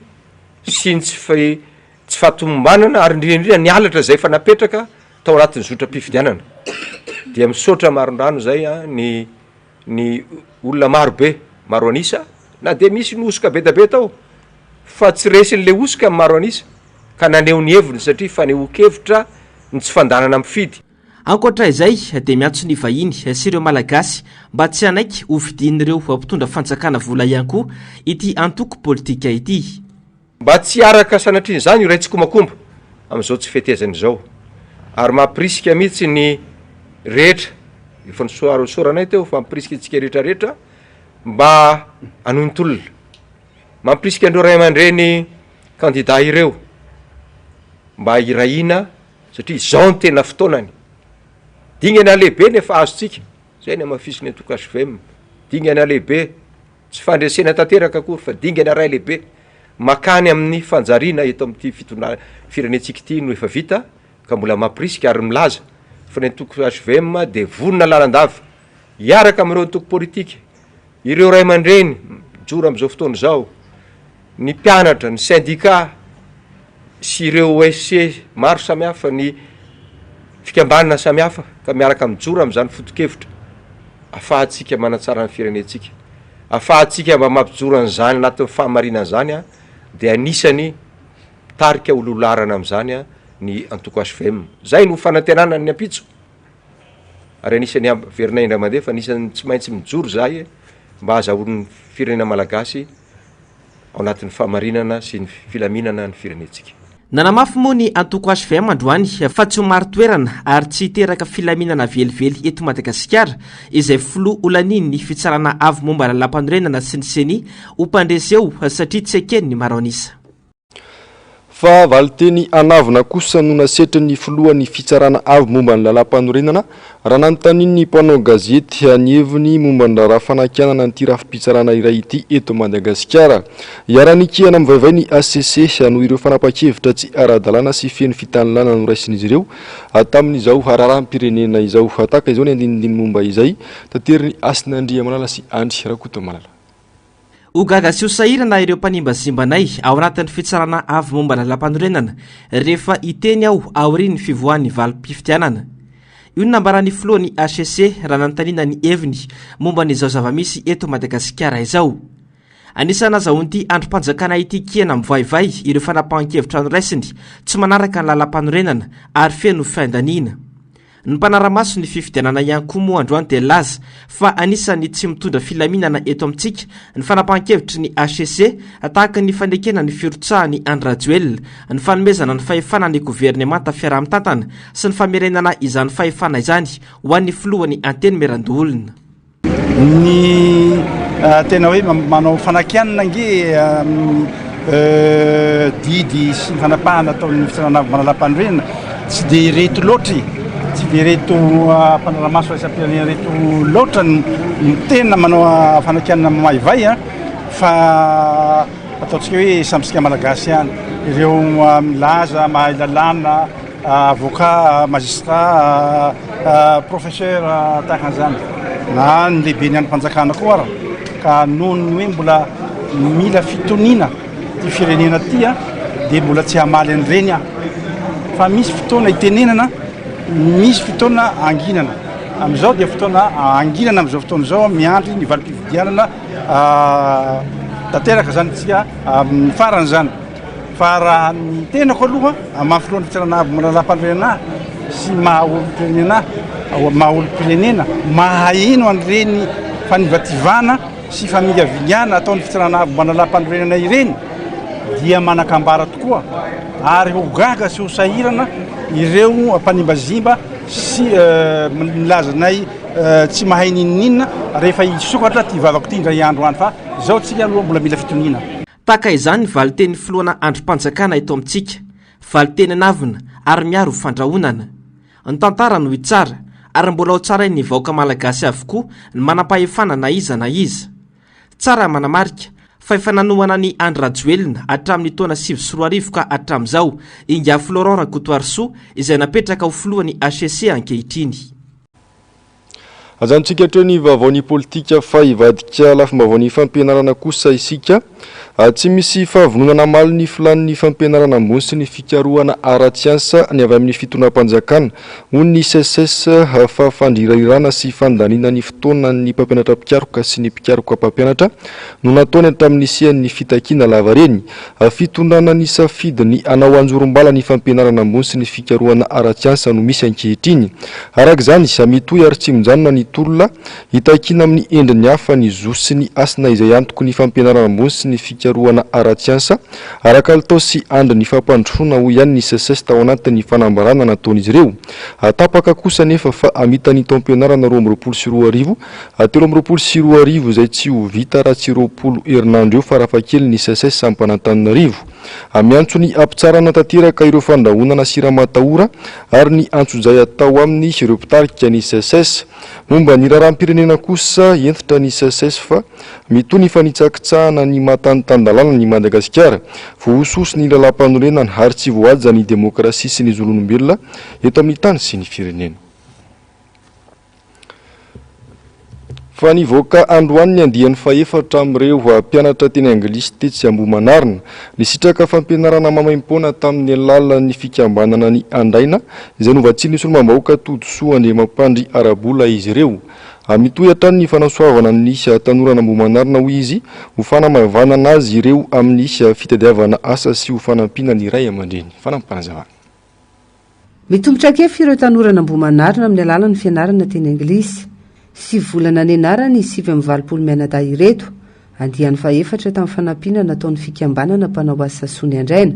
sy ny tsy tsy fahatomombanana ary indrindra indrindra ny halatra izay efa napetraka tao anatin'ny zotram-pifidianana. Dia misaotra marindrano izay ny ny olona maro be, maro an'isa na dia misy ny hosoka be dia be tao fa tsy resin'ilay hosoka ny maro an'isa ka naneho ny heviny satria fanehoan-kevitra ny tsy fandanana mifidy. Ankoatra izay dia miantso ny vahiny sy ireo Malagasy mba tsy hanaiky ho vidian'ireo mpitondra fanjakana vola ihany koa ity antoko politika ity. Mba tsy hiaraka sanatrian'izany hiray tsikomakomba amin'izao tsy fetezana izao ary mampirisika mihitsy ny rehetra, efa nisoaranay teo fa mampirisika antsika rehetra rehetra mba hanohy ny tolona, mampirisika an'ireo ray aman-dreny kandida ireo mba hiray hina satria izao no tena fotoanany. Dingana lehibe ny efa azontsika, izay ny hamafisin'ny antoko hvm, dingana lehibe, tsy fandresena tanteraka akory fa dingana iray lehibe makany amin'ny fanjariana eto amin'ity fitondrana firenentsika ity no efa vita ka mbola mampirisika ary milaza fa ny antoko hvm dia vonona lalandava hiaraka amin'ireo antoko politika Ireo ray aman-dreny mijoro amin'izao fotoana izao, ny mpianatra, ny sendika sy ireo OSC maro samihafa, ny fikambanana samihafa ka miaraka mijoro amin'izany foto-kevitra afahantsika manatsara ny firenentsika, afahantsika mba mampijoro an'izany anatin'ny fahamarinana izany dia anisany mitarika ho lolarana amin'izany ny antoko hvm. Izay no fanantenana ny ampitso. Ary anisan'ny averinay indray mandeha fa anisan'ny tsy maintsy mijoro izahay mba hahazahoan'ny firenena malagasy ao anatin'ny fahamarinana sy ny filaminana ny firenentsika. Nanamafy moa ny antoko hvm androany fa tsy ho marin-toerana ary tsy hiteraka filaminana velively eto Madagasikara izay filoha holanian'ny Fitsarana Avo momba ny Lalàmpanorenana sy ny Ceni ho mpandresy eo satria tsy eken'ny maro an'isa. Fa valinteny an'avona kosa no nasetrin'ny filohan'ny Fitsarana Avo momba ny Lalàmpanorenana raha nanontanian'ny mpanao gazety ny heviny momba ny raharaha fanakianana an'ity rafi-pitsarana iray ity eto Madagasikara. Iharan'ny kihana mivaivay ny hcc noho ireo fanapahan-kevitra tsy ara-dalàna sy feno fitanilana noraisin'izy ireo tamin'izao raharaham-pirenena izao. Tahaka izao ny andinindiny momba izay, taterin'i Hasina Andriamalala sy Andry Rakotomalala. Ho gaga sy ho sahirana ireo mpanimbazimba anay ao anatin'ny fitsarana avo momba ny lalàmpanorenana rehefa hiteny aho aorian'ny fivoahan'ny valim-pifidianana. Io no nambaran'ny filohan'ny hcc raha nanontaniana ny heviny momba an'izao zava-misy eto Madagasikara izao. Anisan'ny nazahoan'ity andrim-panjakana ity kiana mivaivay ireo fanapahan-kevitra noraisiny tsy manaraka ny lalàmpanorenana ary feno fiandaniana. Ny mpanara-maso ny fifidianana ihany koa moa androany dia nilaza fa anisan'ny tsy mitondra filaminana eto amintsika ny fanapahan-kevitry ny hcc tahaka ny fanekena ny firotsahan'i Andry Rajoelina, ny fanomezana ny fahefana ny governemanta fiaraha-mitantana sy ny famerenana izany fahefana izany ho an'ny filohan'ny Antenimierandoholona. Ny tena hoe manao fanakianana ange amin'ny didy sy ny fanapahana ataon'ny fitsarana avo manalampanorenana tsy dia ireto loatra e, tsy dia ireto mpanara-maso iraisam-pirenena ireto loatra no tena manao fanakianana mamaivay a, fa ataontsika hoe samy isika malagasy ihany, ireo milaza mahay lalàna. Avocat, magistrat, professeur tahaka an'izany na ny lehiben'ny andrim-panjakana koa ara ka noho ny hoe mbola mila fitoniana ity firenena ity a dia mbola tsy hamaly an'ireny aho fa misy fotoana itenenana, misy fotoana anginana. Amin'izao dia fotoana anginana amin'izao fotoana izao miandry ny valim-pifidianana tanteraka izany isika amin'ny farany izany. Fa raha ny tenako aloha, amin'ny maha filohan'ny fitsarana avo manalampanorenana ahy sy maha olom-pirenena ahy, maha olom-pirenena, mahaheno an'ireny fanivativana sy famingavingana ataon'ny fitsarana avo manalampanorenana ireny dia manan-kambara tokoa ary ho gaga sy ho sahirana ireo mpanimbazimba sy milaza anay tsy mahay n'inon'inona rehefa hisokatra ity vavako ity indray andro any fa izao tsika aloha mbola mila fitoniana. Tahaka izany ny valin-tenin'ny filohana andrim-panjakana eto amintsika, valin-teny an'avona ary miaro fandrahonana. Ny tantara no hitsara, ary mbola ho tsarain'ny vahoaka malagasy avokoa ny manampahefana na iza na iza. Tsara ny manamarika fa efa nanohana an'i Andry Rajoelina hatramin'ny taona 2009 ka hatramin'izao ingahy Florent Rakotoarisoa izay napetraka ho filohan'ny hcc ankehitriny. Ajanontsika hatreo ny vaovaon'ny politika fa hivadika lafim-baovaon'ny fampianarana kosa isika. Tsy misy fahavononana hamaly ny filàn'ny fampianarana ambony sy ny fikarohana ara-tsiansa ny avy amin'ny fitondram-panjakana, hoy ny Seces fa fandrirarirana sy fandaniana ny fotoanan'ny mpampianatra mpikaroka sy ny mpikaroka mpampianatra no nataony hatramin'ny nisian'ny fitakiana lavareny. Fitondrana nisafidy ny hanao anjorom-bala ny fampianarana ambony sy ny fikarohana ara-tsiansa no misy ankehitriny. Araka izany, mitohy ary tsy mijanona ny tolona hitakiana amin'ny endriny hafa ny zo sy ny hasina izay antoky ny fampianarana ambony sy ny fikarohana ara-tsiansa, ara-kalitao sy andrin'ny fampandrosoana, hoy ihany ny Seces tao anatin'ny fanambarana nataon'izy ireo. Tapaka kosa anefa fa hamita ny taom-pianarana 2022 2023 izay tsy ho vita raha tsy 20 herinandro eo farafahakeliny ny Seces Ampanantananarivo. Miantso ny hampitsarana tanteraka ireo fandrahonana sy ramatahora ary ny antsojay atao aminy ireo mpitarika ny Seces. Momba ny raharaham-pirenena kosa, hentitra ny Seces fa mitohy ny fanitsakitsahana ny maha tany tan-dalàna an'i Madagasikara. Voahosihosy ny lalàmpanorenana ary tsy voahaja ny demokrasia sy ny zon'olombelona eto amin'ny tany sy ny firenena. Fa nivoaka androany ny andiany fahefatra amin'ireo mpianatra teny anglisy tetsy Ambohimanarina. Nisitraka fampianarana maimaimpoana tamin'ny alalan'ny fikambanana ny Andraina izay novatsian'ny solombavambahoaka Todisoa Andriamampandry ara-bola izy ireo. Mitohy hatrany ny fanasoavana ny tanoran'Ambohimanarina hoy izy ho fanamaivanana azy ireo amin'ny fitadiavana asa sy ho fanampiana ny ray aman-dreny. Fanampim-panazavana. Mitombo traikefa ireo tanora an'Ambohimanarina amin'ny alalan'ny fianarana teny anglisy. Sivy volana nianarany izy 89 mianadahy ireto, andiany fahefatra tamin'ny fanampiana nataon'ny fikambanana mpanao asa soa ny Andraina.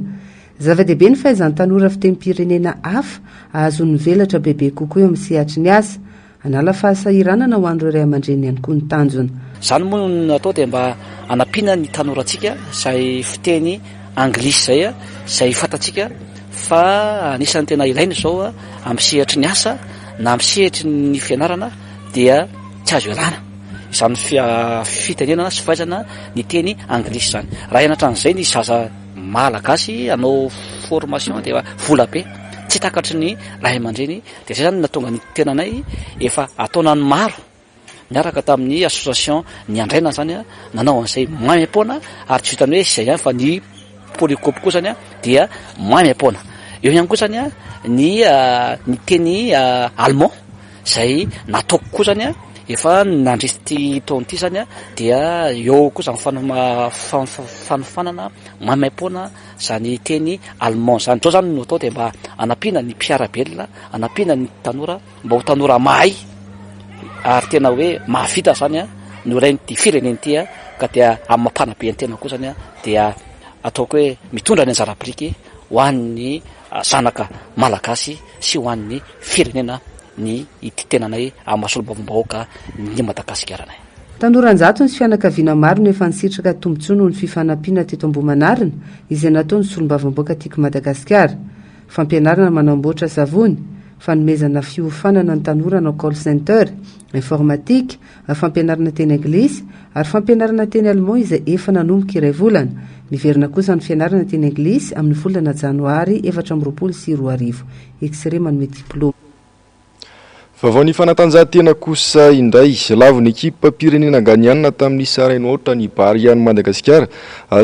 Zava-dehibe ny fahaizan'ny tanora fitenim-pirenena hafa ahazoany mivelatra bebe kokoa eo amin'ny sehatry ny asa. Hanala fahasahiranana ho an'ireo ray aman-dreniny ihany koa ny tanjona. Izany moa no natao dia mba hanampiana ny tanorantsika izay fiteny anglisy izay, izay fantatsika fa anisan'ny tena ilaina izao amin'ny sehatry ny asa na amin'ny sehatry ny fianarana dia tsy azo ialana izany fitenenana sy fahaizana ny teny anglisy izany. Raha hianatra an'izay ny zaza malagasy hanao formation dia vola be tsy takatry ny ray aman-dreny Dia izay izany no nahatonga ny tenanay efa ataonany maro. niaraka tamin'ny association Ny Andraina zany nanao an'izay maimaim-poana ary tsy vitan'ny hoe izay ihany fa ny polycope koa zany dia maimaim-poana. Eo ihany koa zany ny ny teny allemand izay nataoko koa zany efa nandritra ity taona ity zany dia eo koa zany fanofanana maimaim-poana zany teny allemand zany. Zao zany no atao dia mba hanampiana ny mpiara-belona, hanampiana ny tanora mba ho tanora mahay ary tena hoe mahavita zany no ilain'ity firenena ity ka dia amin'ny maha mpanabe ny tena koa zany dia ataoko hoe mitondra ny anjara biriky ho an'ny zanaka malagasy sy ho an'ny firenena ny ity tenanay amin'ny maha solombavambahoaka ny Madagasikaranay. Tanora an-jatony sy fianakaviana maro no efa nisitraka tombontsoa noho ny fifanampiana teto Ambohimanarina izay nataon'ny solombavambahoaka Tiako Madagasikara. Fampianarana manamboatra savony, fanomezana fiofanana ny tanora hanao call center, informatique, fampianarana teny anglisy ary fampianarana teny allemand izay efa nanomboka iray volana. Miverina kosa ny fianarana teny anglisy amin'ny volana janoary 2024. X-ray manome diplaoma. Vaovaon'ny fanatanjahantena kosa indray, lavo ny ekipam-pirenena Ganiana tamin'ny isa iray no aotra ny Barea an'i Madagasikara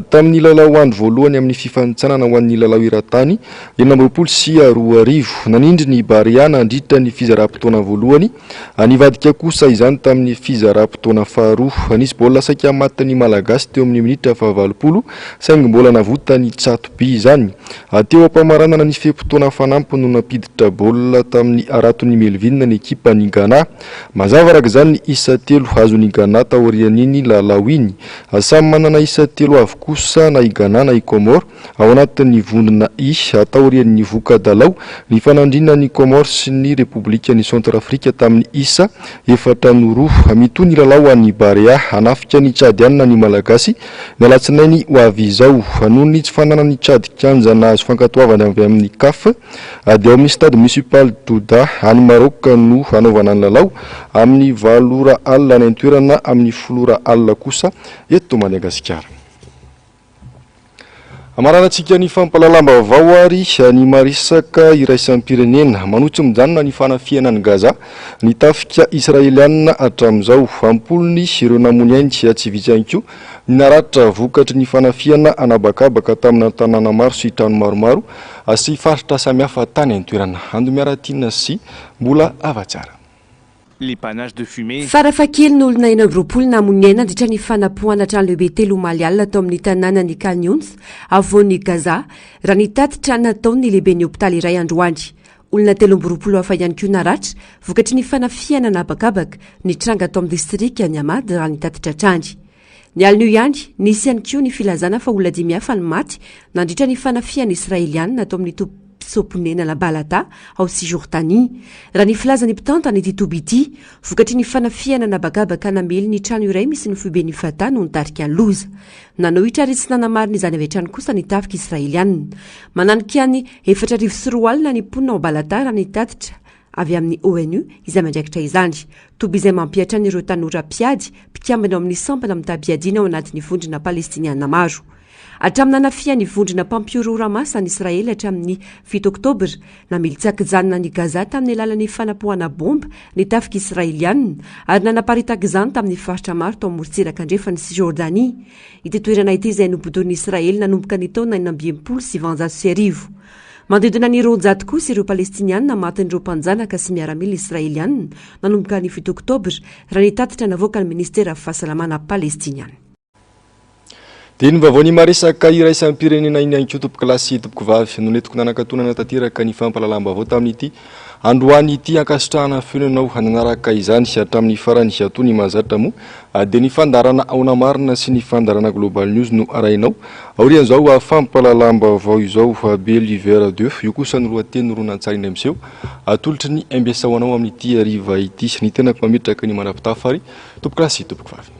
tamin'ny lalao andro voalohany amin'ny fifanintsanana ho an'ny lalao eran-tany 2026. Nanindry ny Barea nandritra ny fizaram-potoana voalohany, nivadika kosa izany tamin'ny fizaram-potoana faharoa. Nisy baolina saika matin'ny Malagasy teo amin'ny minitra fahavalopolo saingy mbola navotan'ny Tsato-by izany. Teo am-pamaranana ny fe-potoana fanampiny no nampiditra baolina tamin'ny haraton'i Melvin ny ekipan'i Ghana. Mazava araka izany ny isa telo azon'i Ghana taorian'iny lalao iny. Samy manana isa telo avy kosa na i Ghana na i Comores ao anatin'ny vondrona I. Taorian'ny voka-dalao nifanandrinan'i Comores sy ny Repoblikan'i Centrafrique tamin'ny isa efatra no roa. Mitohy ny lalao any Barea. Hanafika ny Tchadiana ny Malagasy Ny alatsinainy ho avy izao, noho ny tsy fananan'i Tchad kianja nahazo fankatoavana avy amin'ny Caf, dia ao amin'ny Stade Municipal Douda, any Maroc no hanaovana ny lalao, amin'ny valo ora alina any an-toerana, amin'ny folo ora alina kosa eto Madagasikara. Hamaranantsika ny fampahalalam-baovao ary ny maresaka iraisam-pirenena. Manohy tsy mijanona ny fanafihana an'i Gaza ny tafika Israeliana hatramin'izao. Am-polony ireo namoy ainy, tsy vitsy ihany koa ny naratra vokatry ny fanafihana an'habakabaka tamina tanàna maro sy trano maromaro sy faritra samihafa tany an-toerana. Ando Miaratiana sy Mbola Havatsara. Les panaches de fumée. Farafahakeliny olona 26 namoy ny aina nandritra ny fanapoahana trano lehibe telo omaly alina tao amin'ny tanànan'i Khan Younis, afovoan'i Gaza, raha ny tatitra nataon'ny lehiben'ny hopitaly iray androany. Olona 23 hafa ihany koa naratra vokatry ny fanafihana an'habakabaka nitranga tao amin'ny distrikan'i Hamad, raha ny tatitra hatrany. Ny alin'io ihany, nisy ihany koa ny filazana fa olona dimy hafa no maty nandritra ny fanafihana Israelianina tao amin'ny tobim-pitsoa-ponenana Balata ao Cisjordanie. Raha ny filazan'ny mpitantana ity toby ity, vokatry ny fanafihana an'habakabaka namely ny trano iray misy ny foiben'ny Fatah no nitarika ny loza. Nanohitra ary tsy nanamarina izany avy hatrany kosa ny tafika Israelianina. Mananika ny 2004 ny mponina ao Balata raha ny tatitra avy amin'ny ONU izay miandraikitra izany. Toby izay mampihatra an'ireo tanora mpiady, mpikambana ao amin'ny sampana mitam-piadiana ao anatin'ny vondrona Palestiniana maro. Hatramin'ny nanafihan'ny vondrona mpampihorohoro Hamas an'i Israely hatramin'ny fito Oktobra, namily tsy an-kijanona an'i Gaza tamin'ny alalan'ny fanapoahana bomba ny tafika Israeliana ary nanaparitaka izany tamin'ny faritra maro tao amorontsiraka andrefan'i Cisjordanie. Ity toerana ity izay nobodoin'i Israely nanomboka ny taona 1966. Manodidina ny 200 kosa ireo Palestiniana matin'ireo mpanjanaka sy miaramila Israeliana nanomboka ny fito Oktobra, raha ny tatitra navoakan'ny Minisiteran'ny Fahasalamana Palestiniana. Dia ny vaovaon'ny maresaka iraisam-pirenena iny ihany koa tompokolahy sy tompokovavy no nentiko nanakatonana tanteraka ny fampahalalam-baovao tamin'ity androany ity. Ankasitrahana feno ianao nanaraka izany hatramin'ny farany. Toy ny mahazatra moa dia ny fandaharana Ahoana Marina sy ny fandaharana Global News no arahinao Aorian'izao fampahalalam-baovao izao, Beliver deux, io kosa no lohateny horonantsary indray miseho atolotry ny mbs ho anao amin'ity hariva ity. Ny tenako mametraka ny mandra-pitafa ary tompokolahy sy tompokovavy.